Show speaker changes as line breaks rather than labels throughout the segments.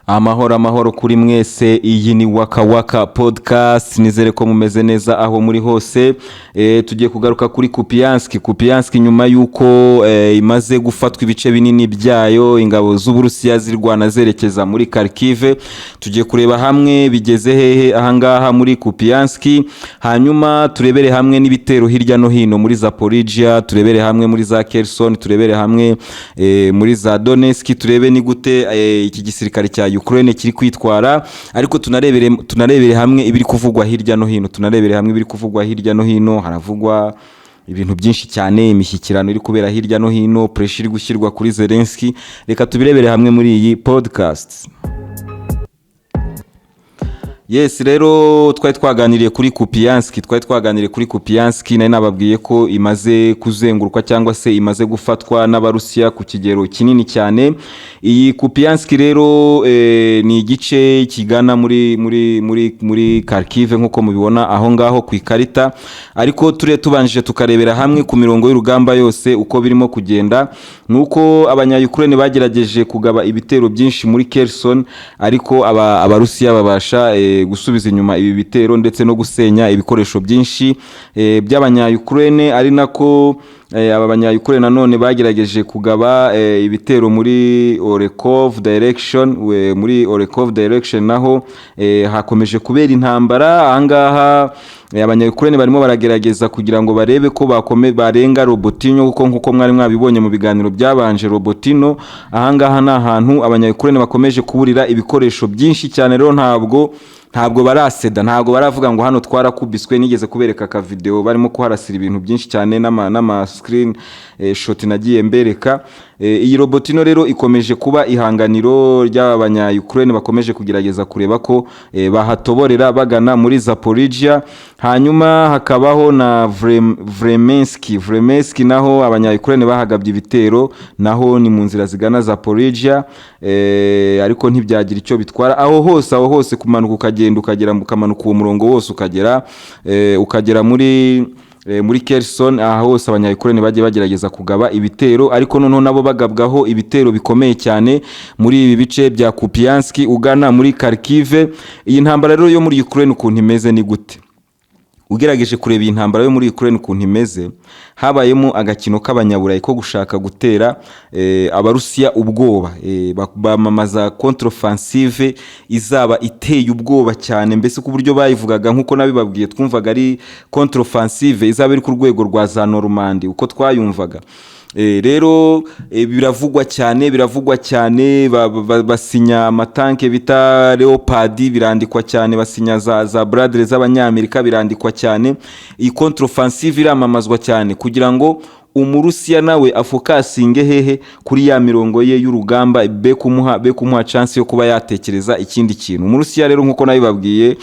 Amahoro, amahoro kuri mwese. Iyi ni Waka Waka Podcast. Nizere ko mumeze neza aho muri hose. Tugiye kugaruka kuri Kupiansk. Kupiansk, nyuma y'uko imaze gufatwa ibice binini byayo, ingabo z'Uburusiya zirwana zerekeza muri Kharkiv. Tugiye kureba hamwe bigeze hehe ahangaha muri Kupiansk, hanyuma turebere hamwe n'ibitero hirya no hino muri Zaporizhia, turebere hamwe muri za Kherson, turebere hamwe muri za Donetsk, turebe ni gute iki gisirikare cya Ukraine kiri kwitwara. Ariko tunarebere hamwe ibiri kuvugwa hirya no hino, tunarebere hamwe ibiri kuvugwa hirya no hino. Haravugwa ibintu byinshi cyane, imishyikirano iri kubera hirya no hino, pressure iri gushyirwa kuri Zelensky. Reka tubirebere hamwe muri iyi podcast. Yes, rero twari twaganiriye kuri Kupiansk, twari twaganiriye kuri Kupiansk. Nari nababwiye ko imaze kuzengurukwa cyangwa se imaze gufatwa n'Abarusiya ku kigero kinini cyane. Iyi Kupiansk rero ni igice kigana muri Kharkiv, nk'uko mubibona aho ngaho ku ikarita. Ariko ture tubanjije tukarebera hamwe ku mirongo y'urugamba yose uko birimo kugenda, nuko Abanya-Ukraine bagerageje kugaba ibitero byinshi muri Kherson, ariko Abarusiya babasha gusubiza inyuma ibi bitero ndetse no gusenya ibikoresho byinshi by'Abanya-Ukraine. Ari nako aba Banya-Ukraine nanone bagerageje kugaba ibitero muri Orekhov direction. Muri Orekhov direction naho hakomeje kubera intambara. Ahangaha Abanya-Ukraine barimo baragerageza kugira ngo barebe ko barenga Robotino, kuko nkuko mwari mwabibonye mu biganiro byabanje, Robotino ahangaha ni ahantu Abanya-Ukraine bakomeje kuburira ibikoresho byinshi cyane. Rero ntabwo baraseda, ntabwo baravuga ngo hano twarakubiswe. Nigeze kubereka aka video barimo kuharasira ibintu byinshi cyane n'ama screen shot nagiye mbereka. Iyi Robotino rero ikomeje kuba ihanganiro ry'abanya Ukraine bakomeje kugerageza kureba ko bahatoborera bagana muri Zaporizhia. Hanyuma hakabaho na Vremenski. Vremenski naho Abanya Ukraine bahagabye ibitero, naho ni mu nzira zigana Zaporizhia, ariko ntibyagira icyo bitwara. Aho hose kumanuka ukagenda ukagera, ukamanuka uwo murongo wose ukagera muri Kherson, aha hose Abanya-Ukraine bagiye bagerageza kugaba ibitero, ariko noneho nabo bagabwaho ibitero bikomeye cyane muri ibi bice bya Kupiansk ugana muri Kharkiv. Iyi ntambara rero yo muri Ukraine ukuntu imeze ni gute? Ugerageje kureba iyi ntambara yo muri Ukraine ukuntu imeze, habayemo agakino k'Abanyaburayi ko gushaka gutera Abarusiya ubwoba. Bamamaza contre-offensive izaba iteye ubwoba cyane, mbese ku buryo bayivugaga, nk'uko nabibabwiye, twumvaga ari contre-offensive izaba iri ku rwego rwa za Normandie uko twayumvaga. Rero biravugwa cyane, biravugwa cyane, basinya amatanke bita Leopard, birandikwa cyane, basinya za Bradley z'Abanyamerika, birandikwa cyane. Iyi contre-offensive iramamazwa cyane kugira ngo Umurusiya nawe afokasinge hehe? Kuri ya mirongo ye y'urugamba, be kumuha chance yo kuba yatekereza ikindi kintu. Umurusiya rero, nkuko nabibabwiye,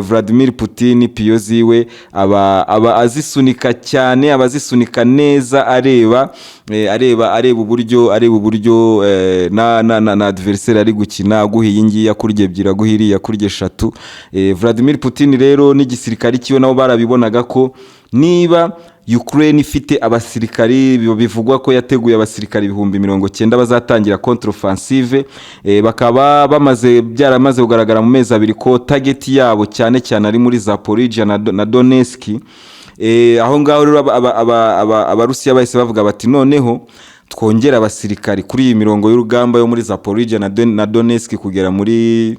Vladimir Putin piyo ziwe aba azisunika cyane, aba azisunika neza, areba uburyo na adversaire ari gukina, aguha iyi ngiyi akurya ebyiri, aguha iriya akurya eshatu. Vladimir Putin rero n'igisirikare kiwe nabo barabibonaga ko niba Ukraine ifite abasirikari, bivugwa ko yateguye abasirikari 90,000 bazatangira contre-offensive, bakaba bamaze byaramaze kugaragara mu mezi 2 ko target yabo cyane cyane ari muri Zaporizhia na Donetsk. Aho ngaho rero Abarusiya bahise bavuga bati: "Noneho twongere abasirikari kuri iyi mirongo y'urugamba yo muri Zaporizhia na Donetsk kugera muri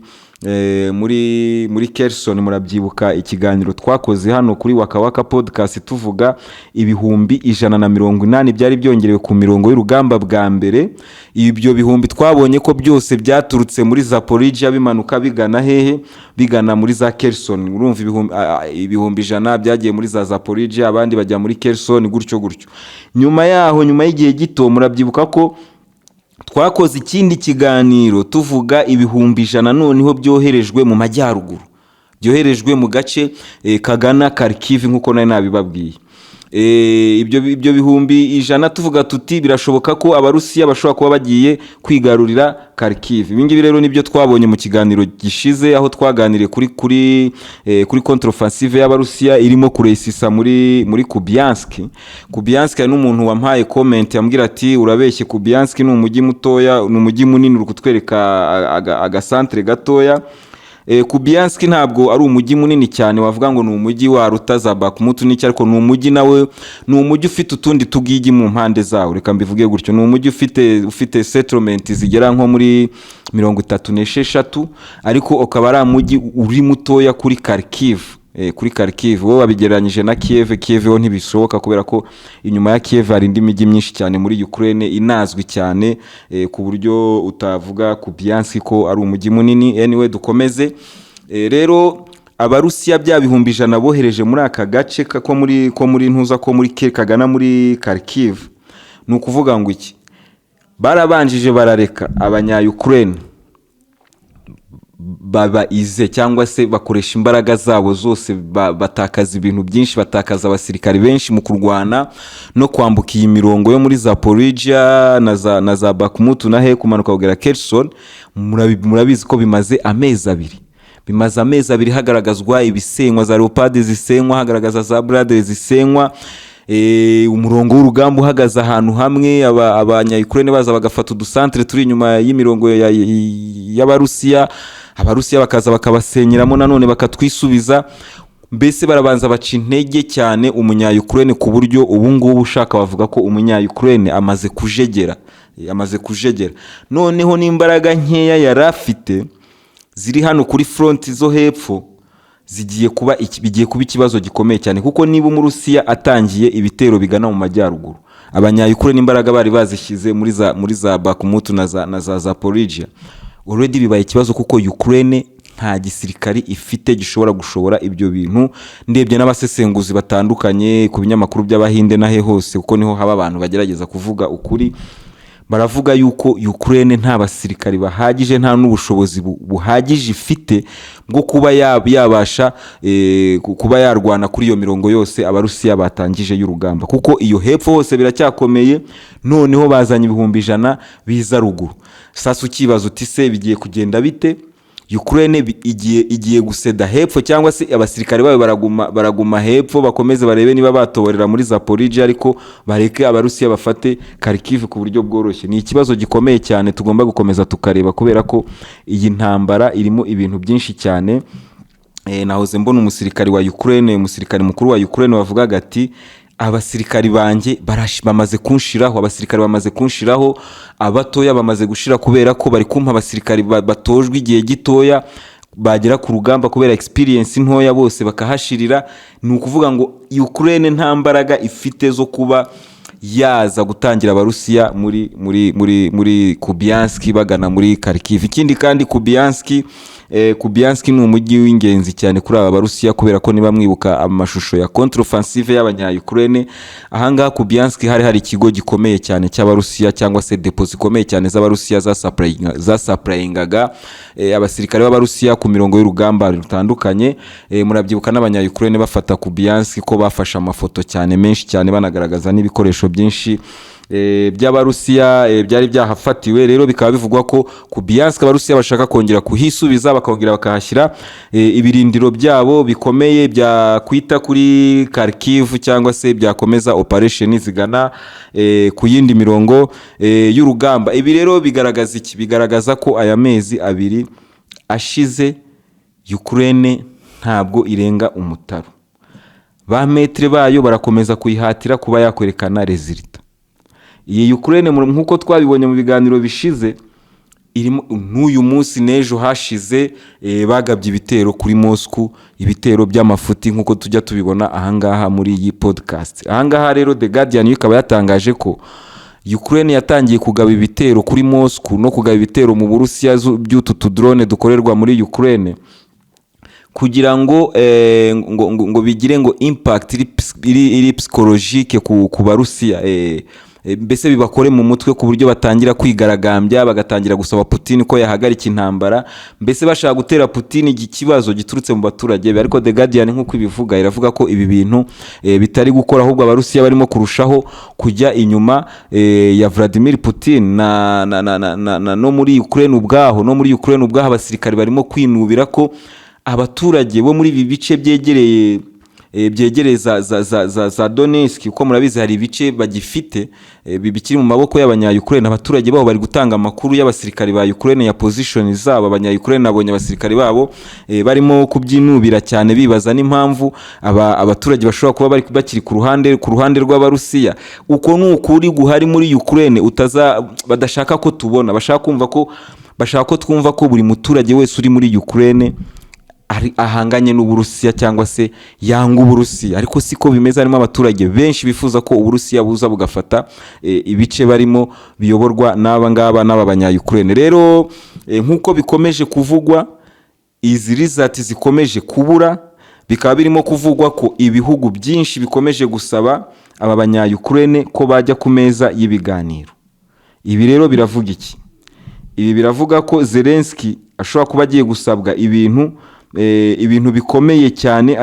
Kherson." Murabyibuka ikiganiro twakoze hano kuri Waka Waka Podcast tuvuga 180,000 byari byongerewe ku mirongo y'urugamba bwa mbere. Ibyo bihumbi twabonye ko byose byaturutse muri Zaporizhia bimanuka bigana hehe? Bigana muri za Kherson. Urumva 100,000 byagiye muri za Zaporizhia, abandi bajya muri Kherson, gutyo gutyo. Nyuma yaho, nyuma y'igihe gito, murabyibuka ko twakoze ikindi kiganiro tuvuga 100,000 noneho byoherejwe mu majyaruguru, byoherejwe mu gace kagana Kharkiv, nk'uko nari nabibabwiye. Ibyo 100,000, tuvuga tuti birashoboka ko Abarusiya bashobora kuba bagiye kwigarurira Kharkiv. Ibi ngibi rero nibyo twabonye mu kiganiro gishize, aho twaganiriye kuri contre-offensive y'Abarusiya irimo kuresisa muri Kupiansk. Kupiansk, hari n'umuntu wampaye comment ambwira ati: "Urabeshye, Kupiansk ni umujyi mutoya, ni umujyi munini, uri kutwereka agasantere gatoya." Kupiansk ntabwo ari umujyi munini cyane wavuga ngo ni umujyi waruta za Bakhmut n'iki, ariko ni umujyi nawe, ni umujyi ufite utundi tugigi mu mpande zawo, reka mbivuge gutyo. Ni umujyi ufite settlement zigera nko muri 36, ariko ukaba ari umujyi uri mutoya kuri Kharkiv. Kuri Kharkiv wowe wabigereranyije na Kiev. Kiev ho ntibishoboka, kubera ko inyuma ya Kiev hari indi mijyi myinshi cyane muri Ukraine inazwi cyane, ku buryo utavuga Kupiansk ko ari umujyi munini. Anyway, dukomeze. Rero Abarusiya, bya 100,000 bohereje muri aka gace ko muri ntuza, ko muri kagana muri Kharkiv, ni ukuvuga ngo iki? Barabanjije barareka abanya Ukraine baba ize, cyangwa se bakoresha imbaraga zabo zose, batakaza ibintu byinshi, batakaza abasirikari benshi mu kurwana no kwambuka iyi mirongo yo muri Zaporizhia na za Bakhmut na he, kumanuka kugera Kherson. Murabizi ko bimaze amezi 2, bimaze amezi 2 hagaragazwa ibisenywa, za Leopard zisenywa, hagaragaza za Bradley zisenywa, umurongo w'urugamba uhagaze ahantu hamwe, abanya-Ukraine baza bagafata udusantere turi inyuma y'imirongo y'Abarusiya, Abarusiya bakaza bakabasenyeramo nanone bakatwisubiza. Mbese barabanza baca intege cyane umunya-Ukraine, ku buryo ubu ngubu ushaka bavuga ko umunya-Ukraine amaze kujegera, amaze kujegera. Noneho n'imbaraga nkeya yari afite ziri hano kuri front zo hepfo bigiye kuba ikibazo gikomeye cyane, kuko niba Umurusiya atangiye ibitero bigana mu majyaruguru, abanya-Ukraine imbaraga bari bazishyize muri za Bakhmut na za Zaporizhia, already bibaye ikibazo, kuko Ukraine nta gisirikari ifite gishobora gushobora ibyo bintu. Ndebye n'abasesenguzi batandukanye ku binyamakuru by'Abahinde n'ahe hose, kuko niho haba abantu bagerageza kuvuga ukuri, baravuga yuko Ukraine nta basirikari bahagije, nta n'ubushobozi buhagije ifite bwo kuba yabasha kuba yarwana kuri iyo mirongo yose Abarusiya batangije y'urugamba, kuko iyo hepfo hose biracyakomeye. Noneho bazanye 100,000 biza ruguru. Sasa ukibaza uti: "Se bigiye kugenda bite?" Ukraine igiye guseda hepfo, cyangwa se abasirikare bayo baraguma hepfo, bakomeze barebe niba batoborera muri Zaporizhia, ariko bareke Abarusiya bafate Kharkiv ku buryo bworoshye? Ni ikibazo gikomeye cyane tugomba gukomeza tukareba, kubera ko iyi ntambara irimo ibintu byinshi cyane. Nahoze mbona umusirikari wa Ukraine, umusirikari mukuru wa Ukraine, wavugaga ati: "Abasirikari banjye bamaze kunshiraho, abasirikari bamaze kunshiraho, abatoya bamaze gushira, kubera ko bari kumpa abasirikari batojwe igihe gitoya, bagera ku rugamba kubera experience ntoya bose bakahashirira." Ni ukuvuga ngo Ukraine nta mbaraga ifite zo kuba yaza gutangira Abarusiya muri Kupiansk bagana muri Kharkiv. Ikindi kandi, Kupiansk ni umujyi w'ingenzi cyane kuri aba Barusiya, kubera ko niba mwibuka amashusho ya contre-offensive y'abanya-Ukraine, ahangaha Kupiansk hari ikigo gikomeye cyane cy'Abarusiya, cyangwa se depo zikomeye cyane z'Abarusiya za supplyingaga abasirikare b'Abarusiya ku mirongo y'urugamba rutandukanye. Murabyibuka n'abanya-Ukraine bafata Kupiansk ko bafashe amafoto cyane menshi cyane, banagaragaza n'ibikoresho byinshi by'Abarusiya byari byahafatiwe. Rero bikaba bivugwa ko Kupiansk Abarusiya bashaka kongera kuhisubiza, bakongera bakahashyira ibirindiro byabo bikomeye byakwita kuri Kharkiv, cyangwa se byakomeza operation zigana ku yindi mirongo y'urugamba. Ibi rero bigaragaza iki? Bigaragaza ko aya mezi 2 ashize Ukraine ntabwo irenga umutaru. Ba maître bayo barakomeza kuyihatira kuba yakwerekana résultat. Iyi Ukraine, nk'uko twabibonye mu biganiro bishize, irimo n'uyu munsi n'ejo hashize bagabye ibitero kuri Moscow, ibitero by'amafuti nk'uko tujya tubibona ahangaha muri iyi podcast. Ahangaha rero The Guardian yo ikaba yatangaje ko Ukraine yatangiye kugaba ibitero kuri Moscow no kugaba ibitero mu Burusiya by'utu tudrone dukorerwa muri Ukraine, kugira ngo ngo bigire ngo impact iri psychologique ku Barusiya. mbese bibakore mu mutwe, ku buryo batangira kwigaragambya, bagatangira gusaba Putin ko yahagarika intambara, mbese bashaka gutera Putin ikibazo giturutse mu baturage be. Ariko The Guardian, nk'uko ibivuga, iravuga ko ibi bintu bitari gukora, ahubwo Abarusiya barimo kurushaho kujya inyuma ya Vladimir Putin na no muri Ukraine ubwaho. No muri Ukraine ubwaho abasirikare barimo kwinubira ko abaturage bo muri ibi bice byegereye za Donetsk, kuko murabizi hari ibice bagifite bikiri mu maboko y'abanya-Ukraine, abaturage babo bari gutanga amakuru y'abasirikare ba Ukraine, ya position zabo. Abanya-Ukraine nabonye abasirikare babo barimo kubyinubira cyane, bibaza n'impamvu abaturage bashobora kuba bari bakiri ku ruhande rw'Abarusiya. Uko ni ukuri guhari muri Ukraine utaza badashaka ko tubona. Bashaka kumva ko, bashaka ko twumva ko buri muturage wese uri muri Ukraine ahanganye n'Uburusiya cyangwa se yanga Uburusiya, ariko siko bimeze. Harimo abaturage benshi bifuza ko Uburusiya buza bugafata ibice barimo biyoborwa n'aba ngaba, n'aba banya-Ukraine. Rero nk'uko bikomeje kuvugwa, izi results zikomeje kubura, bikaba birimo kuvugwa ko ibihugu byinshi bikomeje gusaba aba banya-Ukraine ko bajya ku meza y'ibiganiro. Ibi rero biravuga iki? Ibi biravuga ko Zelensky ashobora kuba agiye gusabwa ibintu bikomeye cyane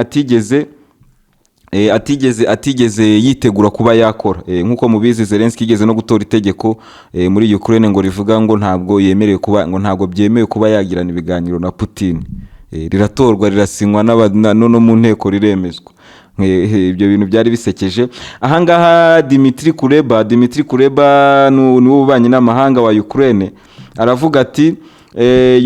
atigeze yitegura kuba yakora. Nk'uko mubizi, Zelensky yigeze no gutora itegeko muri Ukraine ngo rivuga ngo ntabwo yemerewe kuba, ngo ntabwo byemewe kuba yagirana ibiganiro na Putin. Riratorwa, rirasinywa no mu nteko riremezwa. Ibyo bintu byari bisekeje. Ahangaha Dimitri Kuleba ni w'ububanyi n'amahanga wa Ukraine, aravuga ati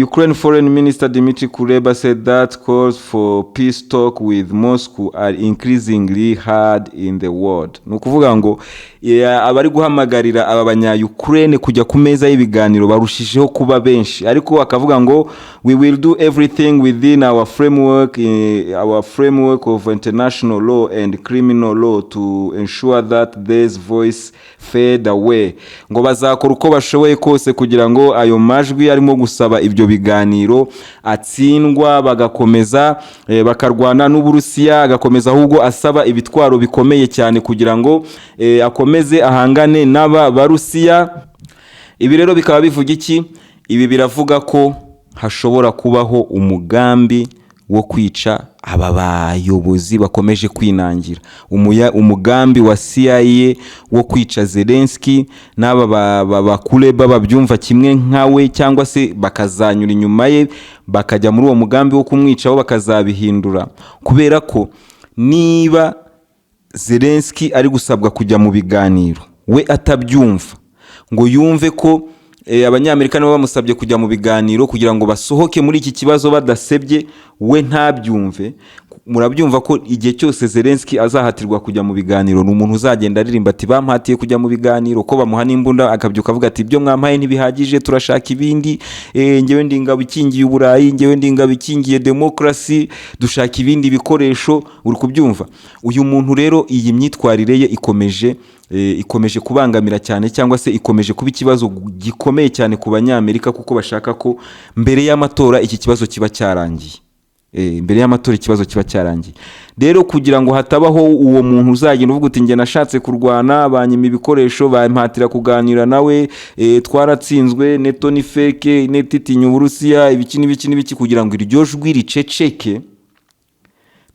Ukraine Foreign Minister Dmitry Kuleba said that calls for peace talk with Moscow are increasingly heard in the world. Ni ukuvuga ngo abari guhamagarira aba banya Ukraine kujya ku meza y'ibiganiro barushijeho kuba benshi, ariko akavuga ngo "We will do everything within our framework of international law and criminal law to ensure that this voice fade away." Ngo bazakora uko bashoboye kose kugira ngo ayo majwi arimo gusaba ibyo biganiro atsindwa, bagakomeza bakarwana n'Uburusiya, agakomeza ahubwo asaba ibitwaro bikomeye cyane kugira ngo akomeze ahangane n'aba Barusiya. Ibi rero bikaba bivuga iki? Ibi biravuga ko hashobora kubaho umugambi wo kwica aba bayobozi bakomeje kwinangira. Umugambi wa CIA wo kwica Zelensky n'aba bakureba babyumva kimwe nkawe, cyangwa se bakazanyura inyuma ye bakajya muri uwo mugambi wo kumwica, bo bakazabihindura, kubera ko niba Zelensky ari gusabwa kujya mu biganiro we atabyumva, ngo yumve ko Abanyamerika nibo bamusabye kujya mu biganiro kugira ngo basohoke muri iki kibazo badasebye, we ntabyumve, murabyumva ko igihe cyose Zelensky azahatirwa kujya mu biganiro, ni umuntu uzagenda aririmba ati "Bampatiye kujya mu biganiro." Ko bamuha n'imbunda, akabyuka avuga ati "Ibyo mwampaye ntibihagije, turashaka ibindi. Ngewe ndi ingabo ikingiye Uburayi, ngewe ndi ingabo ikingiye demokarasi, dushaka ibindi bikoresho." Uri kubyumva? Uyu muntu rero, iyi myitwarire ye ikomeje kubangamira cyane, cyangwa se ikomeje kuba ikibazo gikomeye cyane ku Banyamerika, kuko bashaka ko mbere y'amatora iki kibazo kiba cyarangiye. Mbere y'amatora ikibazo kiba cyarangiye. Rero kugira ngo hatabaho uwo muntu uzagenda uvuga uti "Njye nashatse kurwana, banyima ibikoresho, bampatira kuganira nawe, twaratsinzwe, NATO ni fake, NATO itinya Uburusiya," ibiki n'ibiki n'ibiki, kugira ngo iryo jwi riceceke,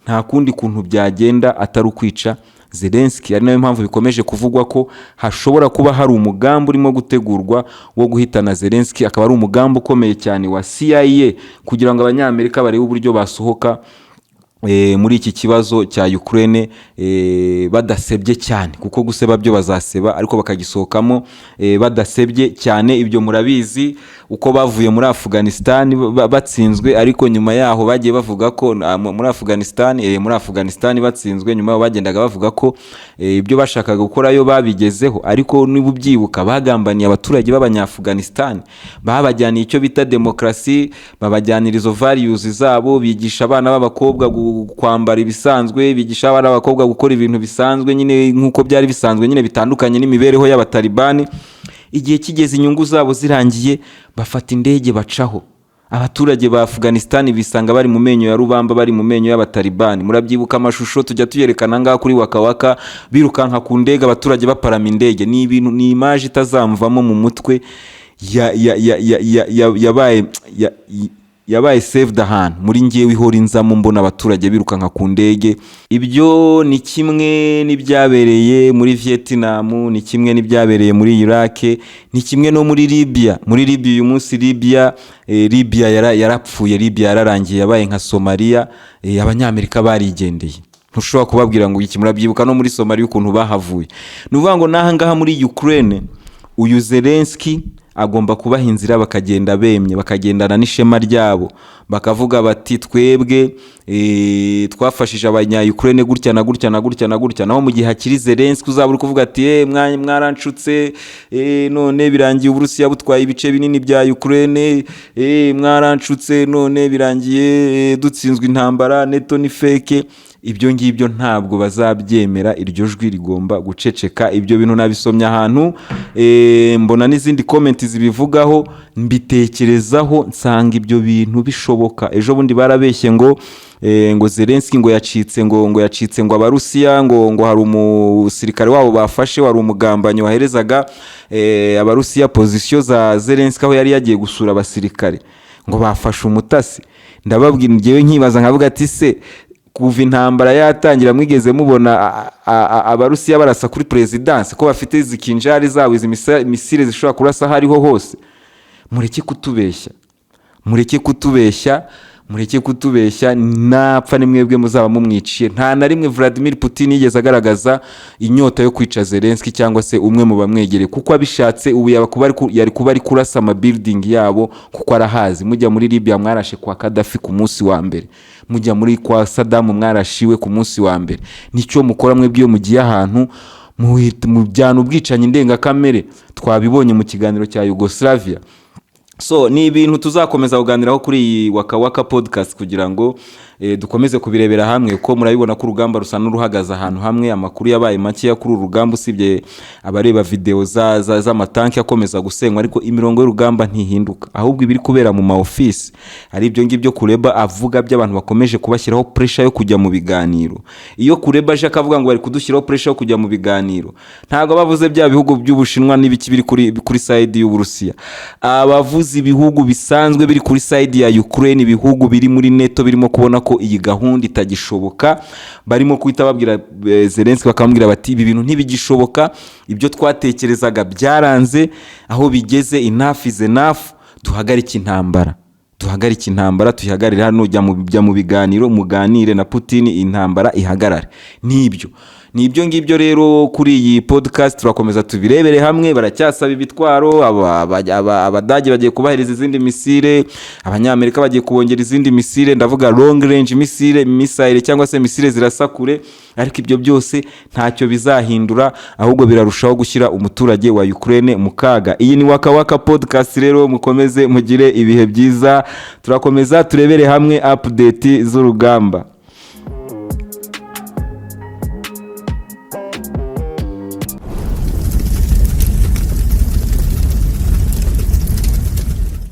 nta kundi kuntu byagenda atari ukwica Zelensky. Ari nayo mpamvu bikomeje kuvugwa ko hashobora kuba hari umugambi urimo gutegurwa wo guhitana Zelensky, akaba ari umugambi ukomeye cyane wa CIA kugira ngo Abanyamerika barebe uburyo basohoka muri iki kibazo cya Ukraine badasebye cyane, kuko guseba byo bazaseba, ariko bakagisohokamo badasebye cyane. Ibyo murabizi uko bavuye muri Afghanistan batsinzwe, ariko nyuma yaho bagiye bavuga ko muri Afghanistan batsinzwe, nyuma yaho bagendaga bavuga ko ibyo bashakaga gukorayo babigezeho. Ariko niba ubyibuka, bagambaniye abaturage b'Abanya-Afghanistan, babajyaniye icyo bita demokarasi, babajyanira izo values zabo, bigisha abana b'abakobwa kwambara ibisanzwe, bigisha abana b'abakobwa gukora ibintu bisanzwe nyine nk'uko byari bisanzwe nyine, bitandukanye n'imibereho y'Abatalibani. Igihe kigeze, inyungu zabo zirangiye, bafata indege bacaho. Abaturage ba Afghanistan bisanga bari mu menyo ya rubamba, bari mu menyo y'Abatalibani. Murabyibuka amashusho tujya tuyerekana ngaha kuri Waka Waka, birukanka ku ndege, abaturage baparama indege. Ni ibintu, ni image itazamvamo mu mutwe, ya ya ya ya ya ya yabaye yabaye saved ahantu muri ngewe, ihora inzamo, mbona abaturage birukanka ku ndege. Ibyo ni kimwe n'ibyabereye muri Vietnam, ni kimwe n'ibyabereye muri Iraq, ni kimwe no muri Libya. Muri Libya uyu munsi, Libya yarapfuye, Libya yararangiye, yabaye nka Somalia. Abanyamerika barigendeye, ntushobora kubabwira ngo iki. Murabyibuka no muri Somalia ukuntu bahavuye. Ni ukuvuga ngo n'aha ngaha muri Ukraine, uyu Zelensky agomba kubaha inzira, bakagenda bemye, bakagendana n'ishema ryabo, bakavuga bati: "Twebwe twafashije abanya Ukraine gutya na gutya na gutya na gutya." Naho mu gihe hakiri Zelensky uzaba uri kuvuga ati: "Mwaranshutse, none birangiye Uburusiya butwaye ibice binini bya Ukraine, mwaranshutse, none birangiye dutsinzwe intambara, NATO ni fake," ibyo ngibyo ntabwo bazabyemera. Iryo jwi rigomba guceceka. Ibyo bintu nabisomye ahantu, mbona n'izindi comment zibivugaho, mbitekerezaho, nsanga ibyo bintu bishoboka. Ejo bundi barabeshye ngo Zelensky ngo yacitse, ngo yacitse, ngo Abarusiya ngo hari umusirikare wabo bafashe wari umugambanyi waherezaga Abarusiya position za Zelensky aho yari yagiye gusura abasirikare, ngo bafashe umutasi. Ndababwira ngewe nkibaza, nkavuga ati: "Se kuva intambara yatangira mwigeze mubona Abarusiya barasa kuri perezidansi, ko bafite izi Kinjal zabo, izi missile zishobora kurasa aho ariho hose?" Mureke kutubeshya, mureke kutubeshya, mureke kutubeshya. Napfa ni mwebwe muzaba mumwiciye. Nta na rimwe Vladimir Putin yigeze agaragaza inyota yo kwica Zelensky cyangwa se umwe mu bamwegereye, kuko abishatse ubu yaba kuba yari kuba ari kurasa amabuilding yabo, kuko arahazi. Mujya muri Libya mwarashe kwa Gaddafi ku munsi wa mbere, mujya muri kwa Saddam mwarashiwe ku munsi wa mbere. Nicyo mukora mwebwe iyo mugiye ahantu, mujyana ubwicanyi ndengakamere. Twabibonye mu kiganiro cya Yugoslavia. So ni ibintu tuzakomeza kuganiraho kuri iyi Waka Waka Podcast kugira ngo dukomeze kubirebera hamwe, ko murabibona ko urugamba rusa n'uruhagaze ahantu hamwe. Amakuru yabaye makeya kuri uru rugamba, usibye abareba videwo z'amatanki akomeza gusenywa, ariko imirongo y'urugamba ntihinduka. Ahubwo ibiri kubera mu ma office ari ibyo ngibyo Kuleba avuga by'abantu bakomeje kubashyiraho pressure yo kujya mu biganiro. Iyo Kuleba aje akavuga ngo bari kudushyiraho pressure yo kujya mu biganiro, ntabwo bavuze bya bihugu by'Ubushinwa n'ibiki biri kuri side y'Uburusiya. Abavuze ibihugu bisanzwe biri kuri side ya Ukraine, ibihugu biri muri NATO birimo kubona ko iyi gahunda itagishoboka, barimo guhita babwira Zelensky, bakamubwira bati: "Ibi bintu ntibigishoboka, ibyo twatekerezaga byaranze, aho bigeze enough is enough, duhagarike intambara, duhagarike intambara, tuyihagarire hano. Jya mu biganiro, muganire na Putin, intambara ihagarare." Nibyo, ni ibyo ngibyo rero. Kuri iyi podcast turakomeza tubirebere hamwe. Baracyasaba ibitwaro. Abadage bagiye kubahereza izindi missile, Abanyamerika bagiye kubongera izindi missile, ndavuga long range missile cyangwa se missile zirasa kure, ariko ibyo byose ntacyo bizahindura, ahubwo birarushaho gushyira umuturage wa Ukraine mu kaga. Iyi ni Waka Waka Podcast rero, mukomeze mugire ibihe byiza. Turakomeza turebere hamwe update z'urugamba.